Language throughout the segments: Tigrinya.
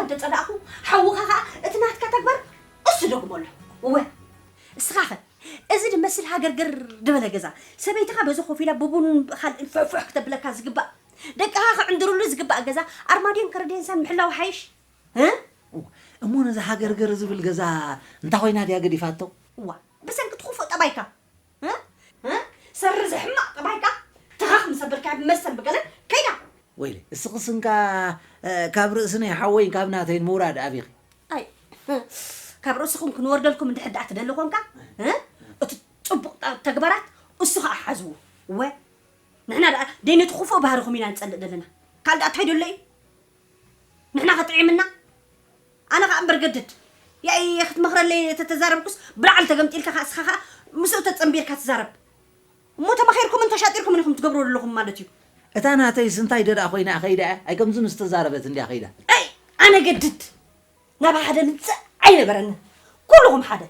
እንተጸላእኹ፣ ሓውኻ ኸኣ እቲ ናትካ ተግባር እሱ ይደግሞ ኣሎ። እወ፣ እስኻ ኸ እዚ ድመስል ሃገርገር ዝበለ ገዛ፣ ሰበይትኻ በዚ ኮፍ ኢላ ብቡን ብኻልእን ፍሕፍሕ ክተብለካ ዝግባእ፣ ደቅኻ ክዕንድርሉ ዝግባእ ገዛ፣ ኣርማድዮን ከረዴንሳን ምሕላው ሓይሽ? እ? እሞ ነዚ ሃገርገር ዝብል ገዛ እንታ ኮይና ድያ ገዲፋቶ? እዋ፣ ብሰንኪ እቲ ክፉእ ጠባይካ። እ? እ? ሰሪ እዚ ሕማቕ ጠባይካ፣ ትኻኽ ምስ ኣበልካያ ብመስተን ብገለን ከይዳ። ወይለ፣ እስኽስ እንካ፣ እ፣ ካብ ርእሲ ናይ ሓወይን ካብ ናተይን ምውራድ ኣቢኺ። ኣይ፣ እ፣ ካብ ርእስኹም ክንወርደልኩም እንድሕር ደኣ ትደሊ ኮንካ፣ እ? እቲ ጽቡቕ ተ-፣ ተግባራት እሱ ኸኣ ሓዝዎ። እወ፣ ንሕና ደኣ ደይ ነቲ ክፉእ ባህርኹም ኢና ንጸልእ ዘለና። ካልእ ደኣ እንታይ ደሎ እዩ? ንሕና ከጥዒምና? ኣነ ኸኣ እምበር ገድድ። ያኢ ክትመኽረለይ ተተዛረብኩስ ብላዕሊ ተገምጢልካ ኸኣ እስኻ ኸኣ ምስኡ ተጸንቢርካ ትዛረብ። እሞ ተማኺርኩምን ተሻጢርኩምን ኢኹም ትገብሩ ዘለኹም ማለት እዩ። እታ ናተይስ እንታይ ደኣ ኮይና ከይዳ እያ? ኣይ ከምዚ ምስ ተዛረበት እንድያ ከይዳ። ኣይ ኣነ ገድድ። ናብ ሓደ ምጽእ ኣይነበረንን። ኩልኹም ሓደ።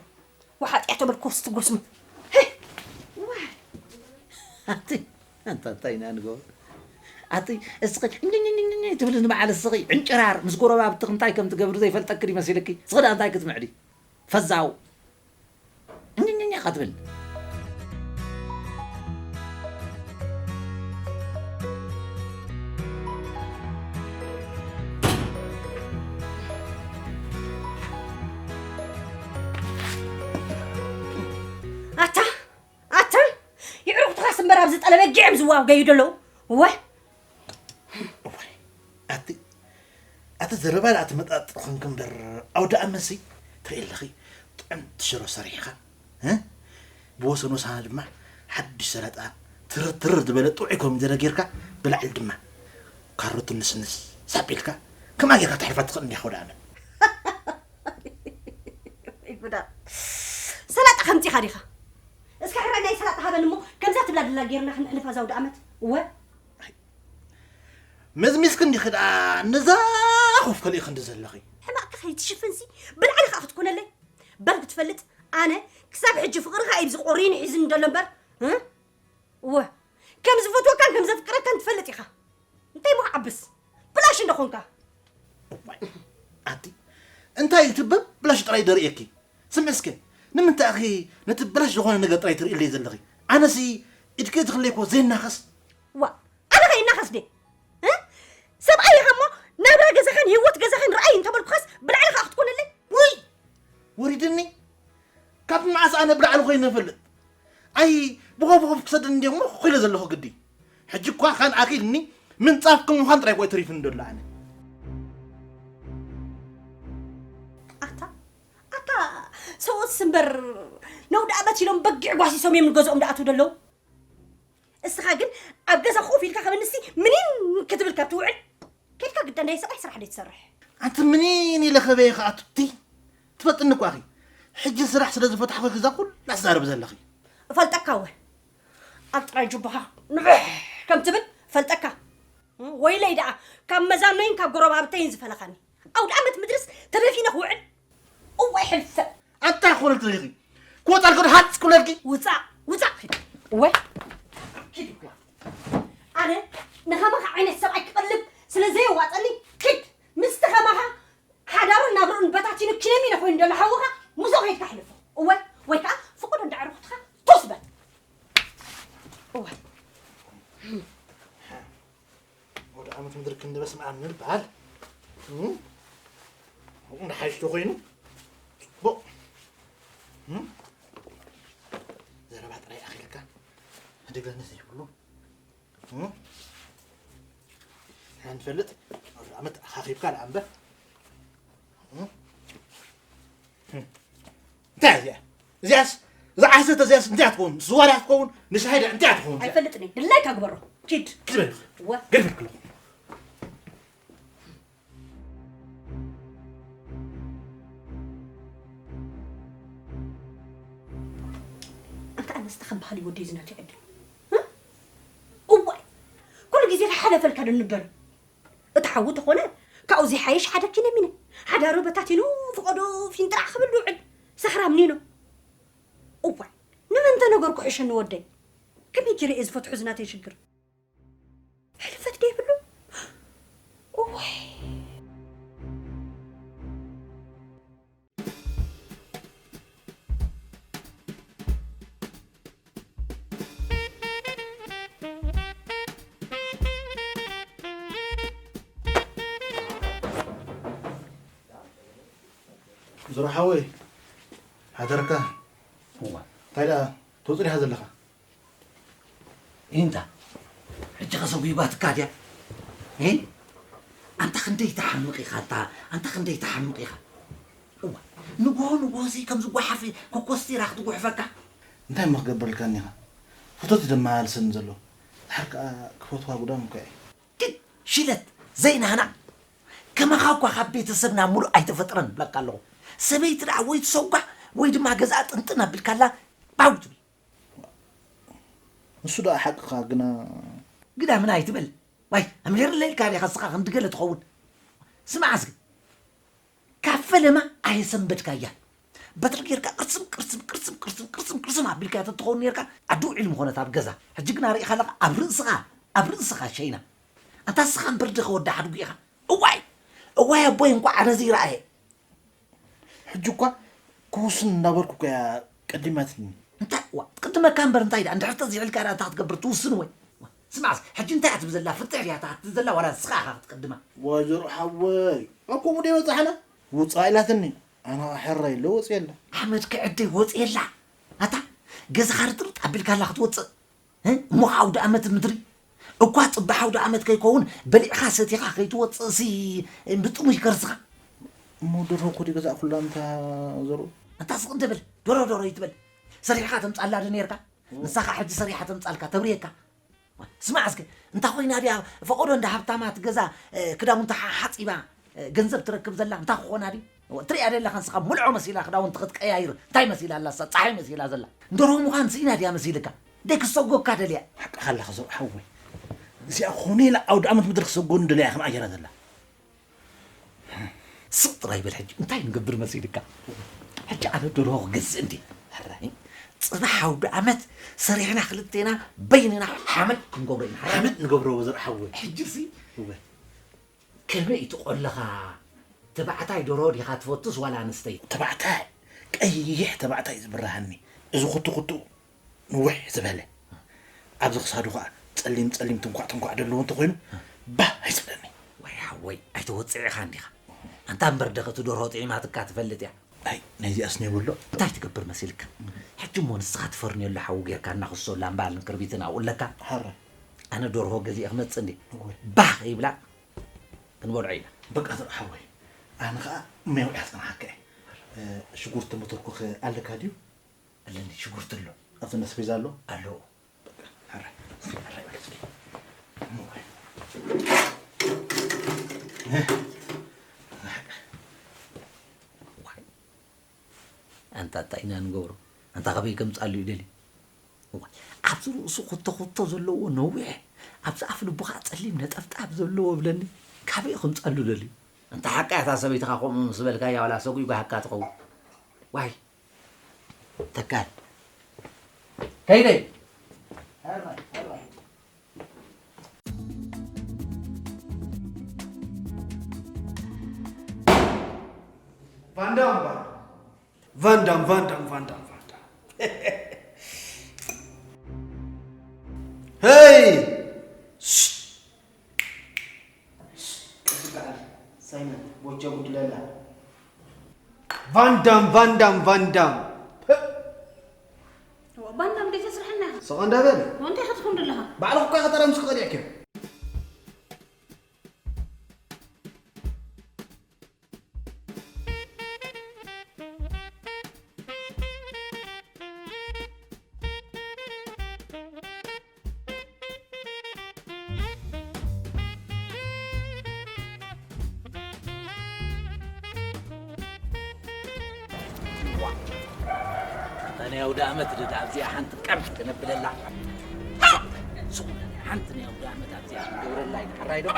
ወሓጥያቶ በል ኮስቲ ጎስሙ። ሄ! ዋይ! ኣቲ፣ ኣንታ እንታይ ኢና ንገብሮ? ኣቲ፣ እስኺ እኝኝኝኝ ትብሊ ንበዓል እስኺ ዕንጭራር ምስ ጎረባብትኺ እንታይ ከም ትገብሪ ዘይፈልጠኪ ድዩ መሲልኪ? እስኺ ደኣ እንታይ ክትምዕዲ? ፈዛው። እኝኝኝ ኢኻ ትብል። ኣታ፣ ኣታ፣ የዕሩኽትኻስ እምበር ኣብዚ ጠለበ ጊዕም ዝዋገዩ ደለዉ። እወ። እወ። ኣቲ፣ ኣቲ ዘረባ ደኣ ትመጣጥር ኾንክ እምበር፣ ኣውደ ኣመትሲ ትርኢ ኣለኺ፣ ጥዕምቲ ሽሮ ሰሪሕኻ፣ እ? ብወሰን ወሰና ድማ ሓድሽ ሰላጣ፣ ትርር ትርር ዝበለ ጥዑይ ኮሚደረ ጌርካ፣ ብላዕሊ ድማ ካሮት ንስንስ ሳብ ኢልካ፣ ከምኣ ጌርካ ተሕልፋ ትኽእል እንዲኻ ወደ ኣመት። ወይ ጉዳ። ሰላጣ ከምጺኻ ዲኻ? እስከ ሕራይ ናይ ሰላጣ ሃበኒ እሞ፣ ከምዛ ትብላ ድላ ጌርና ክንሕልፋ እዛ ኣውደ ኣመት። እወ። መዝሚዝኪ እንዲኺ ደኣ ነዛ ኮፍ ከሊእኺ እንዲ ዘለኺ። ሕማቕኪ ከይትሽፍንሲ ብላዕሊ ከኣ ክትኮነለይ። በል ክትፈልጥ፣ ኣነ ክሳብ ሕጂ ፍቕርኻ እዩ ዝቖርይኒ ሒዝኒ ደሎ እምበር፣ እ? እወ፣ ከም ዝፈትወካን ከም ዘፍቅረካን ትፈልጥ ኢኻ። እንታይ እሞ ክዓብስ? ብላሽ እንዶ ኾንካ። እዋይ፣ ኣቲ፣ እንታይ እዩ ትበብ ብላሽ ጥራይ ደርእየኪ? ስምዒ እስከ፣ ንምንታይ ኢኺ ነቲ ብላሽ ዝኾነ ነገር ጥራይ ትርእይለይ ዘለኺ? ኣነሲ ኢድኪ እትኽለይ እኮ ዘይናኸስ። ዋ፣ ኣነ ከይናኸስ ድየ? እ? ሰብኣይ ኢኻ እሞ ናብራ ገዛኻን ህይወት ገዛኻን ረኣይ እንተበልኩኻስ ብላዕሊ ከኣ ክትኮነለይ? ውይ! ወሪድኒ። ካብ መዓስ ኣነ ብላዕሊ ኮይነ እፈልጥ? ኣይ፣ ብኾፍ ብኾፍ ክሰደኒ እንድየ እሞ ኮይለ ዘለኹ ግዲ። ሕጂ እኳ ካን ኣኺልኒ ምንጻፍ ከም ምዃን ጥራይ እኮ እዩ ተሪፉኒ ዘሎ ኣነ። ኣታ፣ ኣታ፣ ሰብኡትስ እምበር ነውዲ ኣመት ኢሎም በጊዕ ጓሲሶም እዮም ንገዝኦም ደኣትዉ ደለዉ። እስኻ ግን ኣብ ገዛ ኮፍ ኢልካ ከም ኣንስቲ ምኒን ክትብል ካብ ትውዕል፣ ኬድካ ግዳ ናይ ሰብኣይ ስራሕ ደይ ትሰርሕ። ኣንቲ ምኒን ኢለ ከበየ ከኣ ቱቲ? ትፈልጥኒ እኳ ኣኺ። ሕጂ ስራሕ ስለ ዝፈታሕኩ እዛ ኩላ ትዛረቢ ዘለኺ። እፈልጠካ እወ። ኣብ ጥራይ ጁባኻ ንብሕ ከም ትብል እፈልጠካ። ወይለይ ደኣ፣ ካብ መዛኖይን ካብ ጎረባብተይን ዝፈለኻኒ። ኣውደ ኣመት ምድርስ ተደፊነ ክውዕል። እዋይ ሕልፈት። ኣንታ ክኾነልኪ ርኢኺ። ክወጻልኪ ዶ ሃጽ ክብለልኪ? ውጻእ፣ ውጻእ ኪድ። እወ። ኪድ እኮ። ኣነ ንኸማኻ ዓይነት ሰብኣይ ክቐልብ ስለ ዘየዋጸኒ፣ ኪድ። ምስቲ ኸማኻ ሓዳሩን ናብርኡን በታቲኑ ኪነሚነ ኮይኑ ዘሎ ሓውኻ ምስኡ ከይድካ ኣሕልፎ። እወ፣ ወይ ከኣ ፍቐዶ እንዳ ዕርኹትኻ ቶስ በል። እወ። ወደ ዓመት ምድር ክንዲ በስመ ኣብ ንብል በሃል። እም? እንዳ ሓይሽቶ ኮይኑ ጽቡቕ። እም? ዘረባ ጥራይ ኣኺልካ ህድግለኒ ዘይብሉ። እም? ንሕና ንፈልጥ ወደ ዓመት ኣኻኺብካ ደኣ እምበር። እም? እንታይ እዚኣ? እዚኣስ፣ እዛ ዓሰተ እዚኣስ እንታይ እያ ትኸውን? ስዋ ድያ ትኸውን? ንሻሂ ድያ? እንታይ እያ ትኸውን እዚኣ? ኣይፈልጥን እየ። ድላይካ ግበሮ። ኪድ። ኪድ በል። እወ። ገድፈት ክለኹ። ኣንታ ኣነስ ተኸም ባህሊ ወደይ ዝናተይ ዕድል። እ? እዋይ። ኩሉ ግዜ ተሓለፈልካ ዶ ንበር? እቲ ሓዊ ተኾነ፣ ካብኡ ዘይሓይሽ ሓደ ኪነ ሚነ። ሓዳሩ በታቲኑ፣ ፍቐዶ ፊንጥራዕ ክብል ዝውዕል። ሰኽራም ኒኖ። እዋይ፣ ንመን ተነገርኩ ሕሸኒ ወደይ? ከመይ ጌረ እየ ዝፈትሖ እዚ ናተይ ሽግር? ሕልፈት ዶ ይብሉ? እዋይ። ዝሮ ሓወይ፣ ሓደርካ። እዋ። እንታይ ደኣ ተውፅእ ዲኻ ዘለኻ? ኢንታ፣ ሕጂ ኸ ሰጒባትካ ድያ? እ? ኣንታ ክንደይ ትሓምቕ ኢኻ፣ ኣንታ፣ ኣንታ ክንደይ ትሓምቕ ኢኻ። እዋ፣ ንግሆ ንግሆ እዚ ከምዚ ጓሓፍ ኮኮስቲራ ክትጉሕፈካ? እንታይ እሞ ክገብረልካ እኒኻ? ፍቶት እዩ ዘመላልሰኒ ዘሎ። ድሓር ከኣ ክፈትዋ ጉዳም እኮ እየ። ግን ሽለት ዘይናና ከማኻ እኳ ካብ ቤተሰብና ሙሉእ ኣይተፈጥረን እብለካ ኣለኹ። ሰበይቲ ደኣ ወይ ትሰጓ ወይ ድማ ገዛኣ ጥንጥን ኣቢልካላ ባው ትብል። ንሱ ደኣ ሓቅኻ ግና። ግዳ ምን ኣይትበል። ዋይ፣ ኣምሄርለይ ኢልካ ዲኻ እስኻ ክንዲ ገለ ትኸውን? ስማዕ እስኪ። ካብ ፈለማ ኣየሰንበድካያ። በትሪ ጌርካ ቅርስም፣ ቅርስም፣ ቅርስም፣ ቅርስም፣ ቅርስም፣ ቅርስም ኣቢልካያ ተትኸውን ኔርካ፣ ኣዲ ውዒል ምኾነት ኣብ ገዛ። ሕጂ ግና ርኢኻ ኣለኻ፣ ኣብ ርእስኻ፣ ኣብ ርእስኻ ሸይና። ኣንታ እስኻ እምበር ድኻ ወዲ ሓድጉ ኢኻ። እዋይ፣ እዋይ ኣቦይ እንቋዕ ነዚ ይረኣየ። ሕጂ እኳ ክውስን እንዳበልኩ እኮ እያ ቀዲማትኒ። እንታይ? ዋ፣ ትቅድመካ እምበር እንታይ ደኣ? እንድሕር ተዚዕልካ ደኣ እንታይ ክትገብር ትውስን ወይ? ዋ፣ ስማዕስ፣ ሕጂ እንታይ እያ ትብል ዘላ? ፍትሕ ድያ እታ ትብል ዘላ ዋላ ንስኻ ኢኻ ክትቅድማ? ወይዘሮ ሓወይ፣ ኣብ ከምኡ ዶ ይበጻሕና? ውጻእ ኢላትኒ። ኣነ ኸኣ ሕራይ ኢለ ወጽየላ። ኣመድ ክዕደይ ወጽየላ። ኣታ ገዛኻ ርጥርጥ ኣቢልካላ ክትወጽእ። እ? እሞ ኸዓ ኣውደ ኣመት ምድሪ እኳ ጽባሕ ኣውደ ኣመት ከይከውን በሊዕኻ ሰቲኻ ከይትወጽእሲ ብጥሙይ ከርስኻ። እሞ ደርሆ እኮ ድዩ ገዛእኩላ እንታ ዘርኡ? ኣንታ ስቕ እንተ በል፣ ዶሮ ዶሮ ይትበል። ሰሪሕኻ ተምጻላ ዶ ኔርካ? ንሳ ኸዓ ሕጂ ሰሪሓ ተምጻልካ፣ ተብርየካ። ስማዕ እስከ፣ እንታ ኮይና ድያ ፈቐዶ እንዳ ሃብታማት ገዛ፣ እ፣ ክዳውንታ ሓ-፣ ሓጺባ፣ እ፣ ገንዘብ ትረክብ ዘላ? እንታ ክኾና ድዩ? እወ፣ ትሪኣ ደለኻ ንስኻ፣ ሙልዖ መሲላ ክዳውንቲ ክትቀያይር፣ እንታይ መሲላ ኣላ እሳ? ጸሓይ መሲላ ዘላ። ንደርሆ ምዃን ስኢና ድያ መሲልካ? ደይ ክትሰጎካ ደልያ? ሓቅኻ ኣለኻ ዘርኡ ሓወይ። እዚኣ ኮነ ኢላ ኣውደ ኣመት ምድሪ ክሰጎኒ ደልያ ኢያ ከምኣ ጌራ ዘላ። ስቕ ጥራይ በል ሕጂ፣ እንታይ ንገብር መሲልካ? ሕጂ ኣነ ደርሆ ክገዝእ እንድየ። ሕራይ። ጽባሕ ኣውደ ኣመት ሰሪሕና ክልቴና በይንና ሓመድ ክንገብሮ ኢና። ሓመድ ንገብሮ ወዘር ሓወይ። ሕጂሲ እወ። ከመይ እዩ እቲ ቆለኻ? ተባዕታይ ደርሆ ዲኻ ትፈቱስ ዋላ ኣንስተይቲ? ተባዕታይ፣ ቀይሕ ተባዕታይ እዩ ዝብርሃኒ። እዚ ኩቱ ኩቱ ንውሕ ዝበለ፣ ኣብዚ ክሳዱ ኸዓ ጸሊም ጸሊም ትንኳዕ ትንኳዕ ዘለዎ እንተኾይኑ፣ ባህ ኣይስብለኒ። ወይ ሓወይ፣ ኣይተወጽዕ ኢኻ እንዲኻ። ኣንታ እምበር ደኸ እቲ ደርሆ ጥዒማትካ ትፈልጥ እያ? ኣይ፣ ናይዚኣስ ኔብሎ። እንታይ ትገብር መሲልካ? ሕጂ እሞ ንስኻ ትፈርንዮ ኣሎ ሓዊ ጌርካ እናኽሶ ላምባልን ክርቢትን ኣብኡ ኣለካ። ሓረ። ኣነ ደርሆ ገዚኤ ክመጽእ እንዲ። እወ። ባህ ከይብላ ክንበልዖ ኢና። በቃ ዘርኡ ሓወይ፣ ኣነ ኸዓ መውያ ጸንሓካ እየ። እ፣ ሽጉርቲ መተኮኺ ኣለካ ድዩ? ኣለኒ፣ ሽጉርቲ ኣሎ። ኣብቲ ኣስቤዛ ኣሎ? ኣሎ። በቃ፣ ሕራይ፣ ሕራይ በል እስኪ። እሞ፣ እ፣ ዋይ። ኣንታ እንታይ ኢና ንገብሮ? ኣንታ ካበይ ከምጻሉ እዩ ደልዩ? እዋ፣ ኣብዚ ርእሱ ኩቶ ኩቶ ዘለዎ ነዊሕ፣ ኣብዚ ኣፍ ልቡ ኸዓ ጸሊም ነጠብጣብ ዘለዎ ብለኒ፣ ካበይ ከምጻሉ ደልዩ? ኣንታ ሓቃ እያ እታ ሰበይትኻ ከምኡ ምስ በልካያ ዋላ ሰጉጓ ሃካ ትኸውን። ዋይ። ተካል። ከይደይ። ቫንዳም፣ ቫንዳም፣ ቫንዳም፣ ቫንዳም፣ ቫንዳም። ሄይ! እዚ በዓል ሳይመን ቦጃ ጉድለላ። ቫንዳም፣ ቫንዳም፣ ቫንዳም። ዋ፣ ቫንዳም ደይ ተስርሐና ኢኻ። ስቕ እንዳ በል። እንታይ ኢኻ ትኹን ዘለኻ? ባዕልኹ እኮ ኢኻ ጠራሙስ ክቐሊዕክዮ። እታ ናይ ኣውደ ኣመት ድዳ ኣብዚኣ ሓንቲ ቀርብ ክነብለላ። ሓንቲ ናይ ኣውደ ኣመት ኣብዚኣ ክንገብረላ ኢና። ሕራይ ዶ?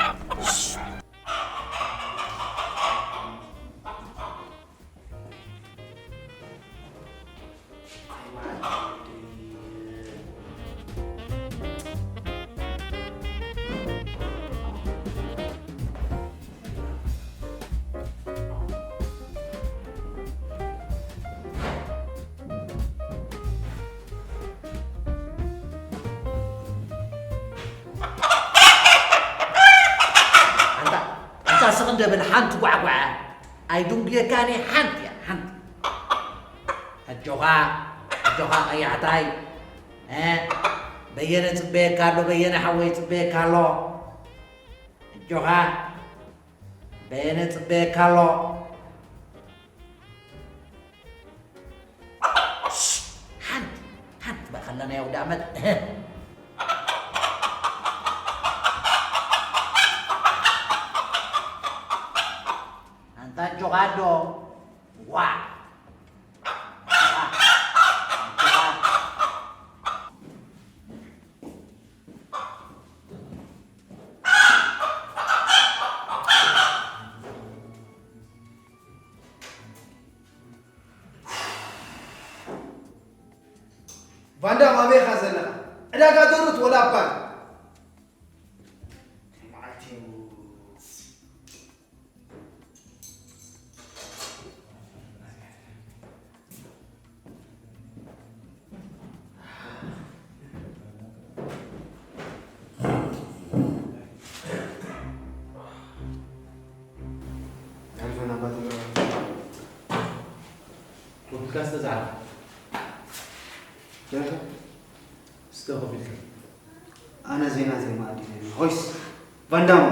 ኣንታ፣ ኣንታ ስቕ እንደ በል ሓንቲ ጓዕጓዕ ኣይድንጉየካን እየ፣ ሓንቲ እያ፣ ሓንቲ። ኣጆኻ፣ ኣጆኻ ቀያሕታይ። እ? በየነ ጽበየካ ኣሎ፣ በየነ ሓወይ ጽበየካ ኣሎ። ኣጆኻ፣ በየነ ጽበየካ ኣሎ። ሓንቲ፣ ሓንቲ በኸለና የውዳመት። ኣንታ ኣጆኻ ዶ። ዋ! ቫንዳም ኣበይ ኢኻ ዘለኻ? ዕዳጋ ዶሩት ወላ ኣባል? መዓልቲ እዩ። ኣልፈን ኣባ ተብራ። ኮፍ ኢልካ እስተ ዝዓርፍ። ደርፈ? እስተ ኮፍ ኢልካ። ኣነ ዜና ዜማ ኣዲነ ሆይስ ቫንዳም።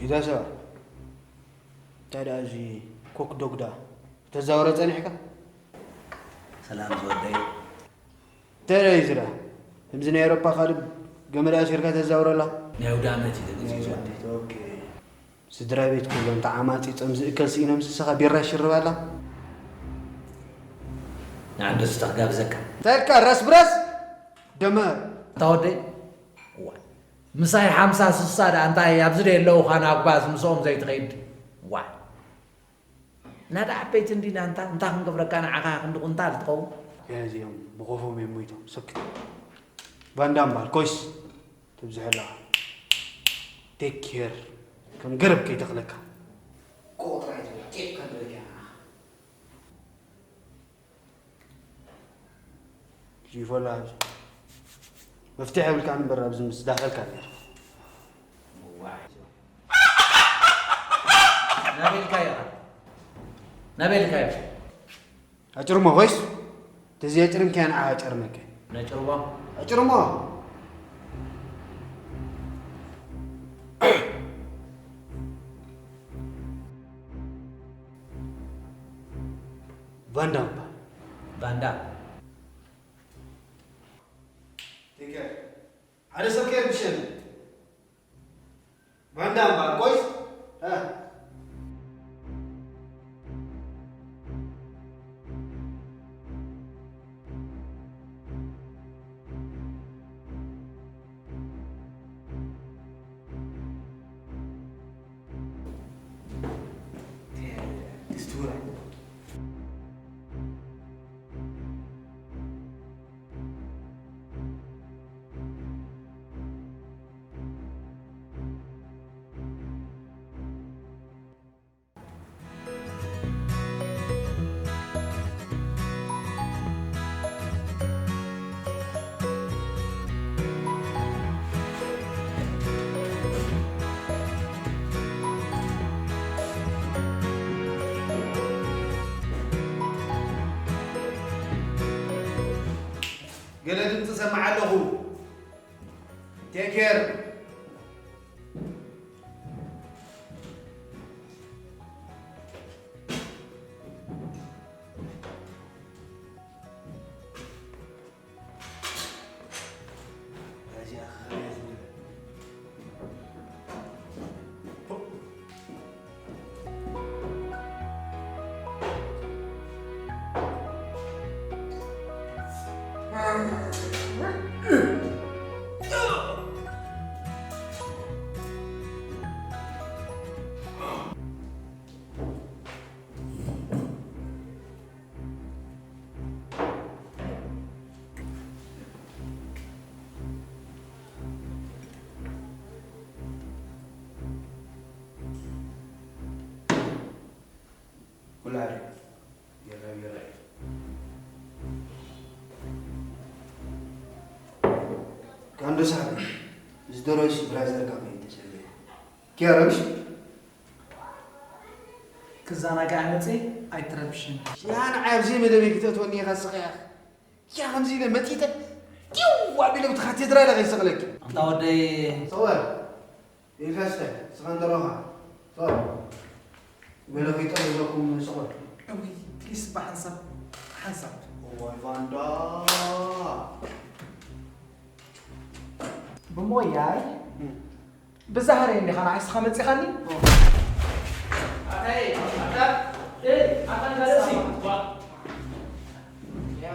ኢዛ ሰባ፣ እንታይ ደኣ እዚ ኮክ ዶግ ደኣ ተዛውረ ጸኒሕካ? ሰላም ዝወደይ። እንታይ ደኣ እዚ ደኣ? ከምዚ ናይ ኤውሮፓ ካልብ ገመድ ኣሲርካ ተዛውረላ? ናይ ኣውዳመት እዩ ደገ እዚ ዝወደይ። ኦኬ። ስድራ ቤት ኩሎም ተዓማጺጾም ዝእከል ስኢኖም ስስኻ ቢራ ይሽርብ ኣላ? ንዓንዶ ስታ ክጋብዘካ። እንታይ ኢልካ? ረስ ብረስ? ደመር። እታ ወደይ? እዋ። ምሳይ ሓምሳ ስሳ ደኣ እንታይ ኣብዚ ደይ ኣለዉ ኻን ኣጓዝ ምስኦም ዘይትኸይድ? እዋ። ናዳ ዓበይቲ እንዲና እንታ፣ እንታ ክንገብረካ ንዓኻ ክንዲ ቁንታል ትኸውን? እዚኦም ብኾፎም እዮም ሞይቶም። ሰክት። ቫንዳም በሃል ኮይስ። ትብዝሕ ኣለኻ። ቴክ ኬር። ከም ገረብ ከይተኽለካ። ቆጥራ ይትብላ፣ ቴክ ከንድረክ እያ ንዓኻ። ጂፎላ፣ መፍትሒ የብልካን እምበር ኣብዚ ምስ ዳኸልካ ነይርካ። ዋይ። ናበይ ኢልካዮ ኢኻ? ናበይ ኢልካዮ? ኣጭርሞ ኮይስ፣ ተዚ ኣጭርምካዮ ንዓ ኣጨርመከ። ነጭርሞ? ኣጭርሞ። ቫንዳም። ቫንዳም። ቴከ። ሓደ ሰብ ከይርብሸኒ። ቫንዳም በሃል ኮይስ? እ። ገለ ድምፂ ሰማዕ ኣለኹ። ቴክ ኬር። ኩላሪ ቢራ ቢራ እዩ። ጋንዶ ሳሚ፣ እዚ ዶሮሽ ብራዘር ካብ ተሰለ ኪያ ረብሽ ክዛናጋ መጽ ኣይትረብሽን። ያ ንዓይ ኣብዚ መደበይ ክተእትወኒ ኢኻ ስቕያ። ያ ከምዚ ኢለ መጢጠ ዲው ኣቢለ ብቲ ካቴድራል ከይሰቕለኪ። ኣንታ ወደይ። ሰወር ኢልካ ስተ ስኻ እንደሮኻ ሰወር ገለ ከይጠልበኩም ሰወር። እውይ ፕሊስ ብሓንሳብ ሓንሳብ። እዋይ ቫንዳ። ብሞያይ ብዛህረ እንዲኻ ንዓይ ስኻ መጺኻኒ። ኣታይ ኣታ ኤ ኣታ ጋለሲ ዋ ያ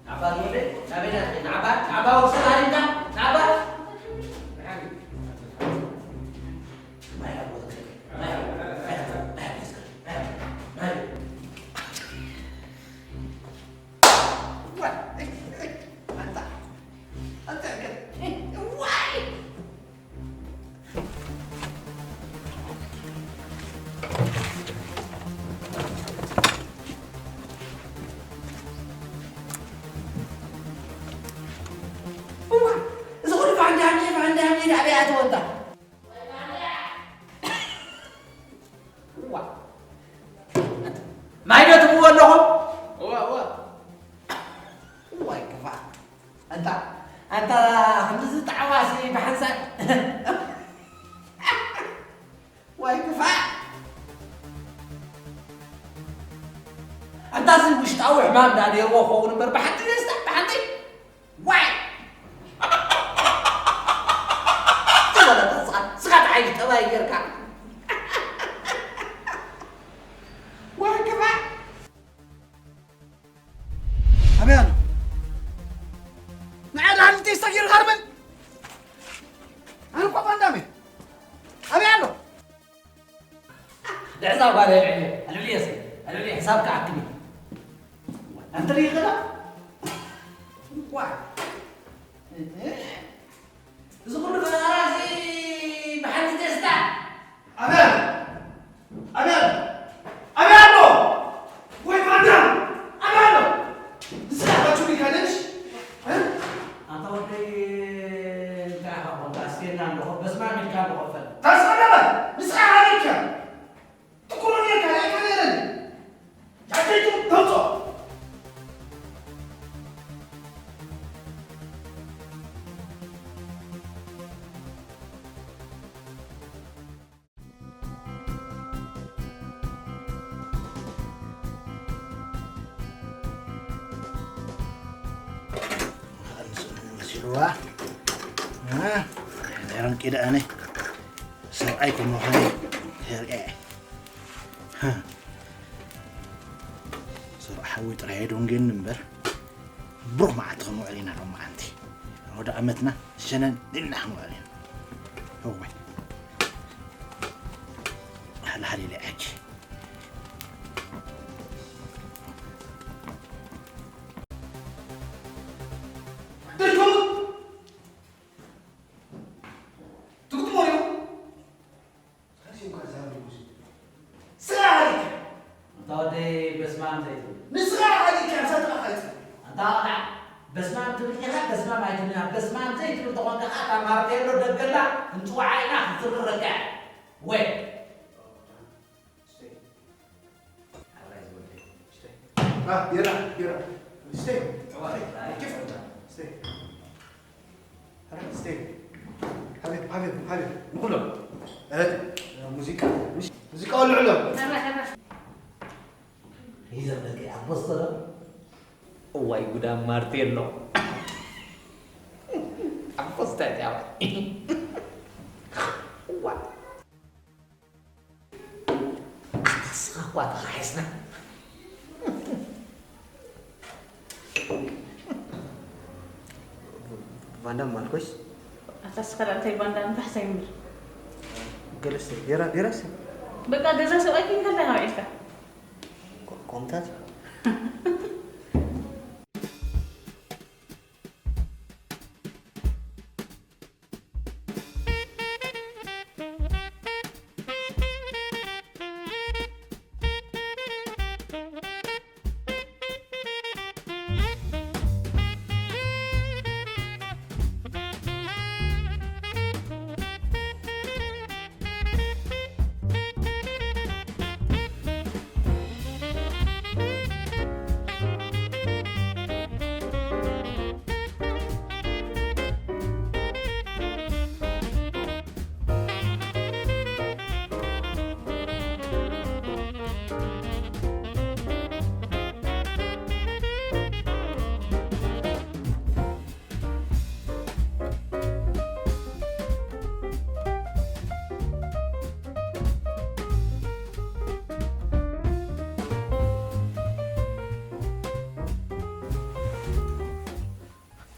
ናባ ወደ ናበና ናባ ናባ ወሰን ኣሪንታ ናባ እዚ ኩሉ ፋንዳሜ ፋንዳሜ ናበይ ኣተወ እንታ እዋ። ማይ ዶ ትብዎ ኣለኹም? እዋ፣ እዋ። እዋይ ክፋእ። ኣንታ፣ ኣንታ፣ ክንድዚ ጣዕዋሲ ብሓንሳብ። ዋይ ክፋእ። ኣንታ፣ እዚ ውሽጣዊ ሕማም ዳ ነይርዎ ክኸውን እምበር፣ ብሓንቲ ደስታ፣ ብሓንቲ። ዋይ! ትበለ ተስኻ፣ ስኻ ተዓይሽ ጠባይ ጌርካ። ዋይ ክፋእ! ኣበይ ኣሎ? ንዓይ ደሓን ቴስታ ጌርካ ርበል። ኣነ እኮ ባንዳም እየ። ኣበይ ኣሎ? ልዕዛ ጓል ልዕሊ፣ ኣልብልየ ሰ፣ ኣልብልየ ሕሳብ ክኣክል እዩ። ኣንተ ርኢኽና? ዋ። እዚ ኩሉ ፈጠራ እዚ ብሓንቲ ቴስታ? ኣበይ ኣሎ? ኣበይ ኣሎ? ኣበይ ኣሎ? ወይ ባንዳ! ኣበይ ኣሎ? ንስኻ ባቹ ኢልካ ነሽ? እ? ኣንታ ወደይ እንታይ ኢኻ ኮንካ? ኣስቴና ኣለኹ፣ በስማም ኢልካ ኣለኹ፣ ፈል። ታስፈለመ! ንስኻ ሓሊፍካ! ትኩሩ ኔርካ፣ ርኢካ ነይረኒ። ጃኬቱ ተውፅኦ። መሲልዋ። እ፣ ነይሮም ቂደ ኣነ ሰብኣይ ከመኾነ የርእየ። ስራሕ ሓዊ ጥራይ ኣይደንጉየኒ እምበር፣ ብሩኽ መዓልቲ ክንውዕል ኢና ሎማዓንቲ። ኣውደ ዓመትና ሸነን ኢልና ክንውዕል ኢና። እወ። ሃለ ሃለ ኢለ ሕጂ። ትግጥሞ ድዩ? ካልሲ እንኳን ዛሬ ይወስድ። ስራ አለኝ። እንታ ወደይ በስመ አብ ዘይትብል። ንስኻ ሓሊካ እዛ ጥራሕ ኣይትብል። ኣንታ ቆልዓ፣ በስመ አብ ትብል ዲኻ? በስመ አብ ኣይትብልን። በስመ አብ ዘይትብል ተኾንካ ኸዓ፣ እታ ማርቴሎ ደገላ እንጽውዓ ኢና፣ ክትዝርረካ እያ። ወይ። አ፣ ቢራ፣ ቢራ። ስተይ። ኬፍ። ስተይ። ስተይ። ሓቢብ፣ ሓቢብ፣ ሓቢብ። ንኹሎም። እ፣ ሙዚቃ፣ ሙዚቃ ወልዕሎም። ሂዘም ደቂ ኣቦስተሎ። እዋይ ጉዳ ማርቴሎ። ኣቦስታ ያዋ። እዋ። ኣታ ንስኻ እኳ ተኻሒስና። ቫንዳም ማልኮስ። ኣታ ንስኻ ደኣ እንታይ ቫንዳም ንፋሕሳ ይምር። ገለስ ቢራ፣ ቢራስ። በቃ ገዛ ሰብኣይ ኪንካ እንታይ ካብ ዒልካ? ኮ-፣ ኮምታት።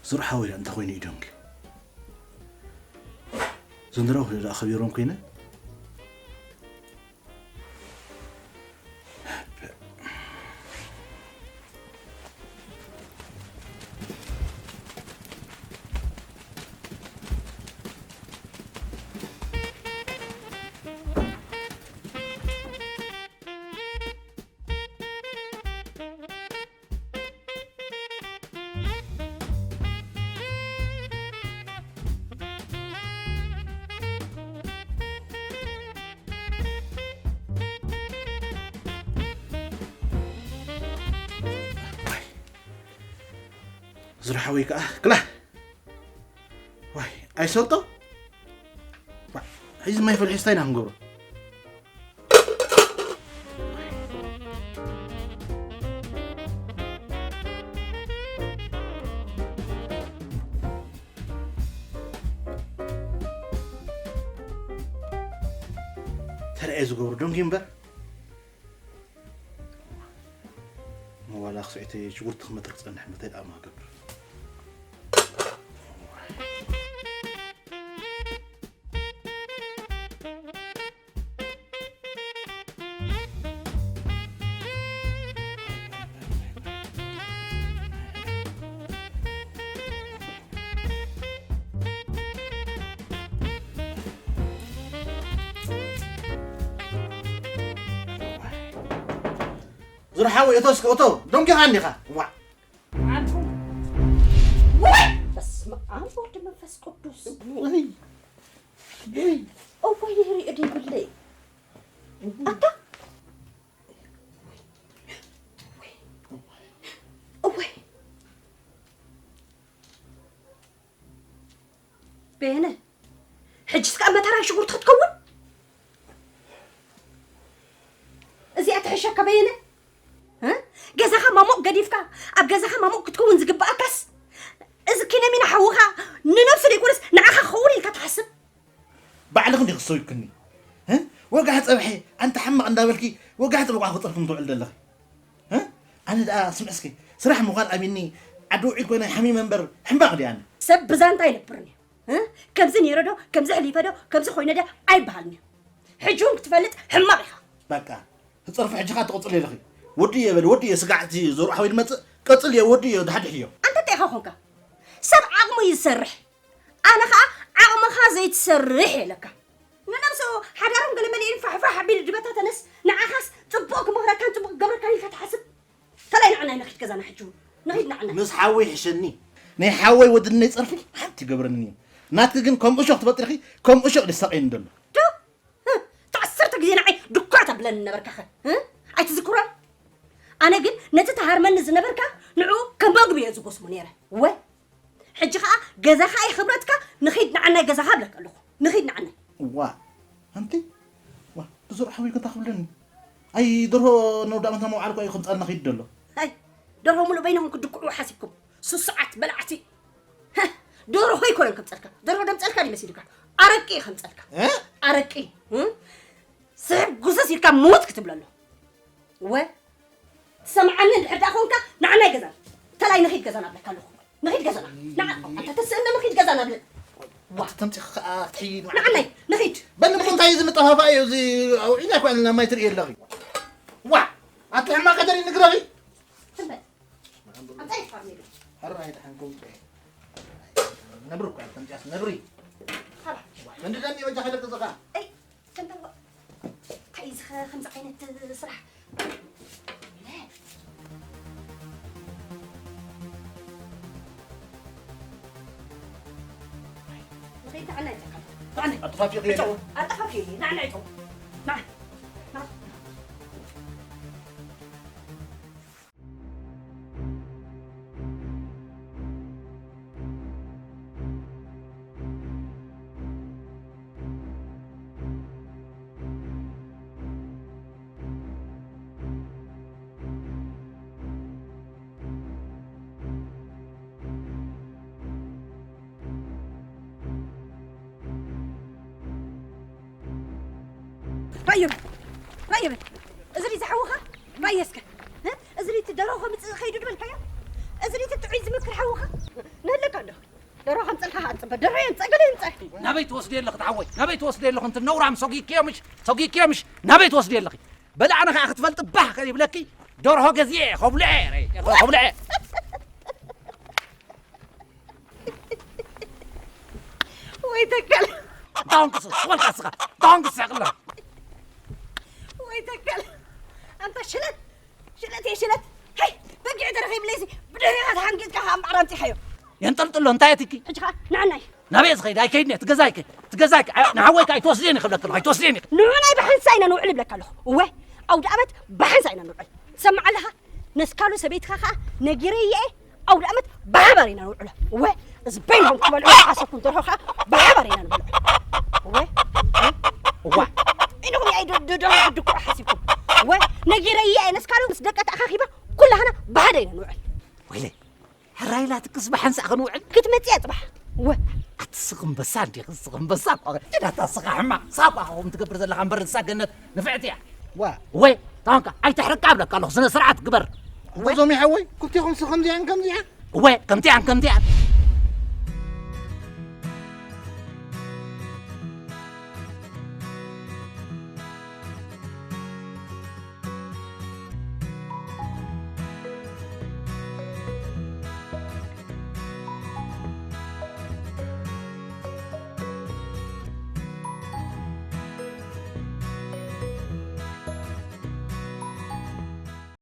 ዙር ሓወይ እንታይ ኮይኑ እዩ ደንጊ? ዘንድሮ ደኣ ከቢሮም ኮይነ? ዝርሓወይ ከዓ ክላ ዋይ ኣይሰጦ ሕዚ ማይ ፈልሒስታ ኢና ክንገብሮ። ተረኤ ዝገብሩ ደንጊ እምበር መዋላ ክስዕተ ሽጉርቲ ክመጥር ክፀንሕ ምታይ ዳኣ ማገብር። ዝርሓዊ እቶ እስከ እቶ ደንጊኻ እንዲኻ ዋ ዓንኩም ወይ በስመ ኣብ ወልድ መንፈስ ቅዱስ ወይ ወይ እወይ ይህሪ እዲ ብለይ ኣታ እወይ በየነ ሕጅስ ከዓ መታራይ ሽጉርቲ ክትከውን እዚኣ ትሕሸካ በየነ እ? ገዛኻ ማሞቕ ገዲፍካ ኣብ ገዛኻ ማሞቕ ክትከውን ዝግብኣካስ እዚ ኪነሚና ሓውኻ ንነብሱ ዘይኮነስ ንዓኻ ክኸውን ኢልካ ትሓስብ ባዕልኺ እንዲኺ ዝሰዊኩኒ እ? ወጋሕ ፀብሐ ኣንታ ሕማቕ እንዳበልኪ ወጋሕ ፀብቋ ክፀርፍም ትውዕል ዘለኺ እ? ኣነ ደኣ ስምዕ እስኪ ስራሕ ምዃን ኣሚኒ ዓዲ ውዒል ኮይነ ሓሚመ እምበር ሕማቕ ድየ ኣነ ሰብ ብዛንታ ኣይነብርን እዩ እ? ከምዚ ነይረ ዶ ከምዚ ሕሊፈ ዶ ከምዚ ኮይነ ዶ ኣይበሃልን እዩ ሕጂ እውን ክትፈልጥ ሕማቕ ኢኻ በቃ ትፀርፊ ሕጂ ኸዓ ትቕፅል ኢለኺ ወዲ እየ በሊ ወዲ እየ ስጋዕ እቲ ዘርኡ ሓወይ ድመፅእ ቀፅል እየ ወዲ እየ ድሓድሕ እዮ ኣንተ እንታይ ኢኻ ኮንካ ሰብ ዓቕሙ እዩ ዝሰርሕ ኣነ ኸዓ ዓቕምኻ ዘይትሰርሕ የለካ ንነብሱ ሓዳሮም ገለ መሊእን ፋሕፋሕ ኣቢሉ ድበታተነስ ንዓኻስ ፅቡቕ ክመኽረካን ፅቡቕ ክገብረካን ኢልካ ትሓስብ ተላይ ንዕናይ ንኺድ ገዛና ሕጂ እውን ንኺድ ንዕናይ ምስ ሓወይ ሕሸኒ ናይ ሓወይ ወድነይ ፀርፊ ሓንቲ ይገብረኒ እዩ ናትኪ ግን ከም እሾኽ ትፈጥርኺ ከም እሾኽ ድሳቐየኒ ደሎ ዶ ተዓሰርተ ግዜ ንዓይ ድኳዕ ተብለኒ ነበርካኸ ኣይትዝክሮን ኣነ ግን ነቲ ተሃርመኒ ዝነበርካ ንዕኡ ከም መግቢ እየ ዝጎስሞ ነይረ ወ ሕጂ ኸዓ ገዛኻ ይኽብረትካ ንኺድ ንዓናይ ገዛኻ እብለካ ኣለኹ ንኺድ ንዓናይ ዋ ኣንቲ ዋ ብዙር ሓዊ ከታ ክብለኒ ኣይ ደርሆ ነውዳመንታ መውዓል ኳ ከምፃልና ኺድ ደሎ ኣይ ደርሆ ሙሉእ በይንኹም ክድክዑ ሓሲብኩም ሱስዓት በላዕቲ ደርሆ ይኮነን ከምፀልካ ደርሆ ደምፀልካ ድዩ መሲልካ ኣረቂ ከምፀልካ ኣረቂ ስሕብ ጉስስ ኢልካ ምውት ክትብለሎ ወ ትሰምዓኒ እንድሕር ደኣ ኮንካ ንዓናይ ገዛና ተላይ ንኺድ ገዛና ብለካ ኣለኹ ንኺድ ገዛና ንዓ ኣታ ተስእነ ንኺድ ገዛና ብለ ኣቲ ተምፂ ከዓ ክትሕይድ ንዓናይ ንኺድ በንምኹ እንታይ እዚ ምጠፋፋ እዩ እዚ ኣውዒላ እኳ ኣለና ማይ ትርኢ ኣለኺ ዋ ኣቲ ሕማቅ ከተርኢ ንግረኺ ትንበል ኣምፃ ይፋር ነይሩ ሕራይ ድሓንኩም ነብሪ እኳ ተምፅያስ ነብሪ ሓባ መንድዳኒ በጃ ከለቅ ዝኻ እንታይ እዩ ዝኸ ከምዚ ዓይነት ስራሕ ንኸይተዓና ይጠቃ ኣጥፋፊ ኣጥፋፊ ንዓና ይጠው ንዓ ራእየ በል ራእየ በል እዝሪ ዝሓውኻ ራእየ እስከ እዝሪ እቲ ደርሆ ከምፅእ ከይዱ ድበልካዮ እዝሪ እቲ ጥዑይ ዝምክር ሓውኻ ነለካ ዶ? ደሮ ከምፀልካ ኣፅበ ደሮ የምፀ ገለ የምፀ ናበይ ትወስዲ ኣለኺ ተሓወይ? ናበይ ትወስዲ ኣለኺ? እንት ነውራም ሰጊክዮ ምሽ ሰጊክዮ ምሽ ናበይ ትወስዲ ኣለኺ? በላዕና ከዓ ክትፈልጢ ባህ ከይብለኪ ደርሆ ገዚኤ ከብልዐ ከብልዐ ወይ ተከል ዳንክስ ወልካ ስኻ ዳንክስ ያቅላ ወይ ተከል ኣንታ ሽለት ሽለት እየ ሽለት ሃይ በጊዕ ተረኺብለይሲ ብድሕሪኻ ተሓንጊጥካ ከዓ እምበኣር ኣምፂኻዮ የንጠልጥሎ እንታይ ኣትኪ ሕጂ ከዓ ንዓናይ ናበይ ዝኸይድ ኣይከይድን እየ ትገዛይከ ትገዛይከ ንሓወይካ ኣይትወስድየን ይኽብለክ ኣለኹ ኣይትወስድየን ይኽእል ንዑናይ ብሓንሳእ ኢና ንውዕል ይብለካ ኣለኹ እወ ኣውደ ኣመት ብሓንሳእ ኢና ንውዕል ትሰምዕ ኣለኻ ነስካሉ ሰበይትኻ ከዓ ነጊረየ ኣውደ ኣመት ብሓባር ኢና ንውዕሎ እወ እዚ በይንኹም ክበልዑ ዝሓሰብኩም ደርሆ ከዓ ብሓባር ኢና ንበልዑ እወ እዋ ኢንኹም ያይ ደደደሆ ክድኩዑ ሓሲብኩም እወ ነጊረየ ነስካሉ ምስ ደቀ ተኣኻኺባ ኩላህና ብሓደ ኢና ንውዕል ወይለይ ሕራይ ኢላትክስ ብሓንሳእ ክንውዕል ክትመፅእ እያ ፅባሕ እወ ኣትስኽ እምበሳ እንዲኽ እስኽ እምበሳ ዳታ ስኻ ሕማ ሳባ ኸም ትገብር ዘለኻ እምበር ንሳ ገነት ንፍዕቲ እያ ዋ ወይ ታንካ ኣይተሕርቃ እብለካ ኣለኹ ስነ ስርዓት ግበር እዞም ይሓወይ ክልቴኹም ስ ከምዚኣን ከምዚኣን ወይ ከምቲኣን ከምቲኣን